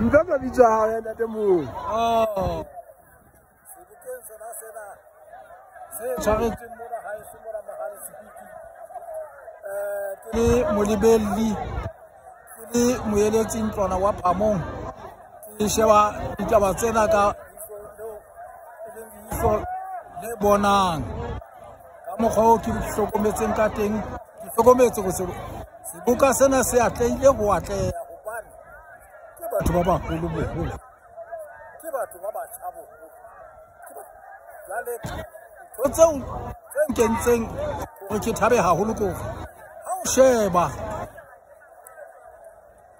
Mpe mabitso a hao ya ntate mong. Oh. Sebokeng sona sena se tshwaretsweng mona haeso mona Mohale's Hoek. Ke le molebelli, ke le moeletsi ntlwana wa Phamong. Ke sheba ditaba tsena ka leihlo le bonang. Ka mokgwa oo ke hlokometseng ka teng, ke hlokometse hore seboka sena se atlehile ho atleha hobane ke batho ba baholo boholo, ke batho ba batjha boholo. Jwale ntho tseo tse nkentseng hore ke thabe haholo ke hore ha o sheba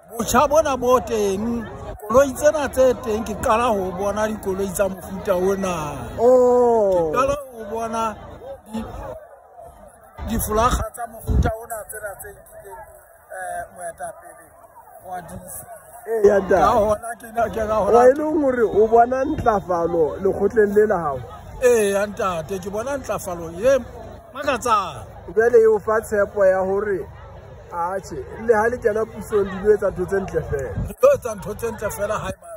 botjha bona bo teng, koloi tsena tse teng, ke qala ho bona dikoloi tsa mofuta ona. Ke qala ho bona difolakga tsa mofuta ona tsena tse nkileng moetapele wa DC. Eya ntate. Ka hona ke na ke ka hona. Wa e leng hore o bona ntlafalo lekgotleng le la hao? Eya ntate, ke bona ntlafalo e makatsang. Jwale e o fa tshepo ya hore atjhe le ha le kena pusong di lo etsa ntho tse ntle fela. Di lo etsa ntho tse ntle fela haeba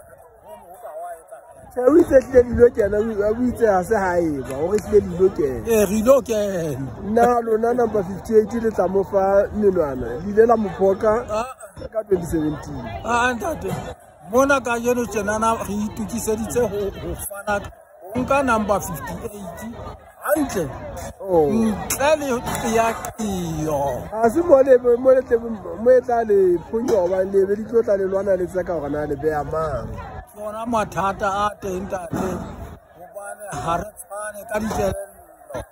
hono ho ka wa etsahala. Tjhe, o itse hlile di lo kena, o itse ha se haeba, hore hlile di lo kena. Ee, re ilo kena. Nna lona number 58 le tla mo fa menwana, le ile la mo phoka ka 2017. Ah, ntate, mona kajeno tjenana re itokiseditse ho fana ho nka number 58 hantle. Ntle le qeaqeo. Ha se mo le mo le tle mo e tla le phonyoha hobane le be di tlo tla le lwana le tseka hore na le beha mang. Ke ona mathata a teng ntate, hobane ha re tshwane ka dikelello.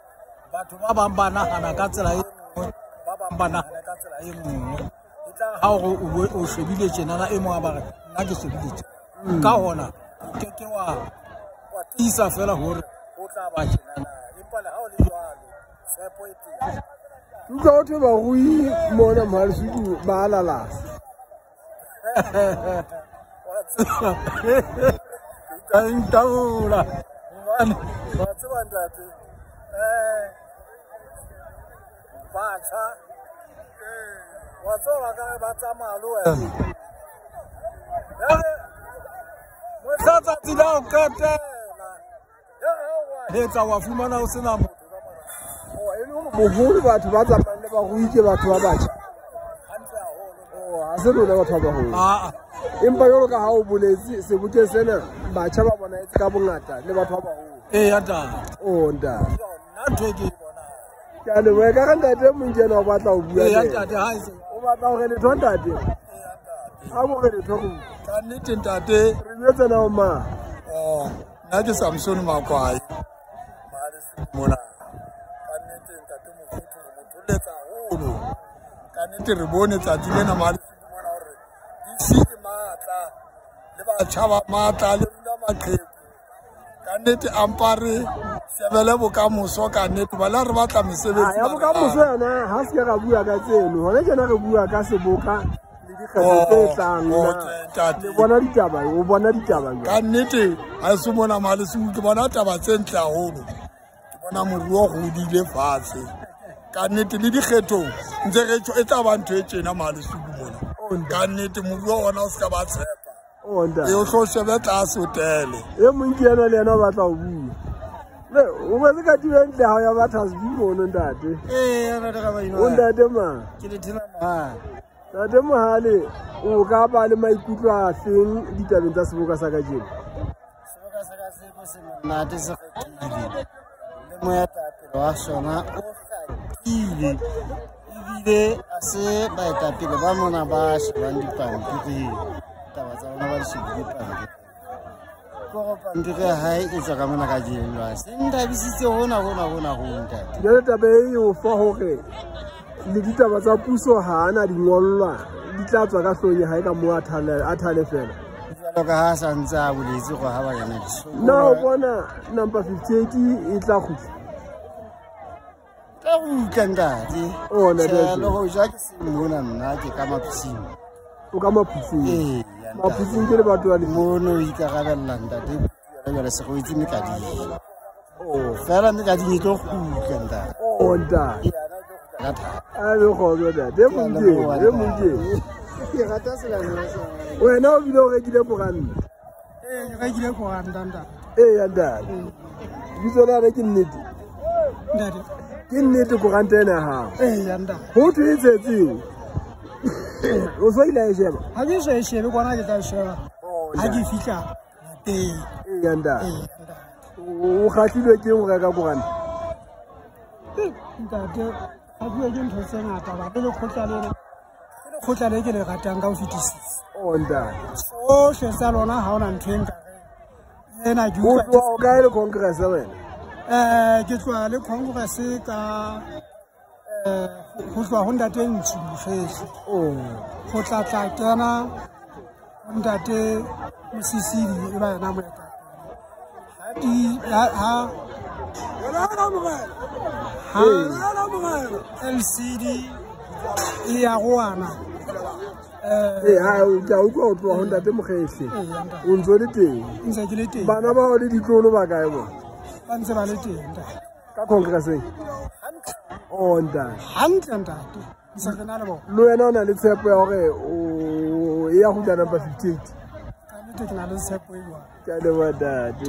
Batho ba bang ba nahana ka tsela e nngwe, ba bang ba nahana ka tsela e nngwe. E tla ha hore o shebile tjenana, e mong a ba re nna ke shebile tjena. Ka hona o ke ke wa tiisa fela hore ho tla ba tjenana, empa le ha o le jwalo tshepo e teng. Ke utlwa ho thwe barui mona Mohale's Hoek ba a lalasa. Wa tseba, ka ntaola hobane wa tseba ntate, batjha wa tseba ba ka re ba tsamaya le wena. Jwale mohla tsatsi la ho qetela, ya re ha o wa hetsa wa fumana ho sena motho ka mora. Oh, e le hore boholo batho ba tsamayang le barui ke batho ba batjha. Hantle haholo. Oh, ha se lona batho ba baholo. Aa. Empa jwalo ka ha o boletse sebokeng sena, batjha ba bonahetse ka bongata le batho ba baholo. Eya ntate. Oh, ntate. Nna ntho e ke e bonang. Ke a leboha. Ekare ntate e mong ke ena o batla ho bua Eya le yena. ntate, ha e se. O batla hore letho ntate? Eya ntate. Ha bo re letho re utlwe. Ka nnete ntate. Re jwetse na o mang? Oh, nna ke Samson Makwai. Mohale's Hoek mona. Ka nnete ntate Mofuthu re mo tholetsa haholo. Ka nnete re bone tsatsi lena Mohale's Hoek mona hore DC e matla, le batjha ba matla, le rona maqheku. Ka nnete a mpa re shebele bokamoso ka nnete, ba la re batla mesebetsi. Ya bokamoso yona ha se ke ra bua ka tseno, hona tjena re bua ka seboka le dikgetho tse tlang. Ntate. Le bona ditaba, o bona ditaba jwang? Ka nnete ha se mona Mohale's Hoek ke bona taba tse ntle haholo. Ke bona moruo o hodile fatshe. Ka nnete le dikgethong ntse re tjho e tla ba ntho e tjena Mohale's Hoek mona. Ka nnete moruo ona o ska ba tshepa. Oh, ntate. E o tlo shebe tlase o tele. E mong ke ena le yena o batla ho bua. Le o botse ka tibe ntle ha ya batho se mono ntate. Ee, ntate ka baina. O ntate mang? Ke le thina Mohale. Ntate Mohale, o ka ba le maikutlo a feng ditabeng tsa seboka sa kajeno? Seboka sa kajeno se monate, se kgethile. Le moetapele wa sona o hlakile. Ebile ha se baetapele ba mona ba shebang dipampiri. Taba tsa bona ba di shebile pampiri. Kore pampiri ya hae e tswa ka mona kajeno jwale. Se nthabisitse hona hona hona ho ntate. Jwale taba e o fa hore le ditaba tsa puso ha ana di ngollwa, di tla tswa ka hloohong ya hae ka moo a thale fela. Jwalo ka ha sa ntse a boletse hore ha ba kena disono. Na o bona number 58 e tla kgutla? Tla kgutla ntate. Oh, ntate. Tjhe, le ho ja ke se mona nna ke ka Maphutsing. O ka Maphutsing? Ee, ntate. Maphutsing ke lebato la lefu. Mono o ikarabella ntate. Jwale se go itse mekading. Oh. Fela mekading e tlo kgutla ntate. Oh, ntate. Ka thata. A le kgotso ntate. E mong ke, e mong ke. Ke rata selane sa. Wena o bile o rekile koranta. Ee, ke rekile koranta ntate. Ee, ntate. Bitso la re ke nnete. Ntate. Ke nnete koranta ena ya hao. Ee, ntate. Ho thwe e tshetseng. O so ile a e sheba? Ha ke so e shebe kwana ke tla e sheba. Ha ke fihla lapeng. Ee, ntate. O kgahlilwe ke eng ho reka koranta? Ntate, kgahlilwe ke ntho tse ngata ba le lekgotla lena. Ke lekgotla le ke le ratang ka ho fetisisa. Oh, ntate. Sohle sa lona ha hona ntho e nka reng. Ena ke utlwa. O tloha o kae le congress wena? Ke tloha le congress ka ho tloha ho ntate Ntshu Mokgehle. Oh. Ho tla tla kena ho ntate Mosisili e ba yena moetapele. Ha ha LCD e ya roana. Ha o tla utlwa o tloha ho ntate Mokgehle. O ntso le teng. Ntse ke le teng. Bana ba hao le ditlolo ba kae bona? Ba ntse ba le teng ntate. Ka congresseng? Oh, ntate. Hantle ntate. Ntse re na le bona. Le wena o na le tshepo ya hore o ya kgutla number 58? Ka nnete ke na le tshepo e jwalo. Ke a leboha ntate.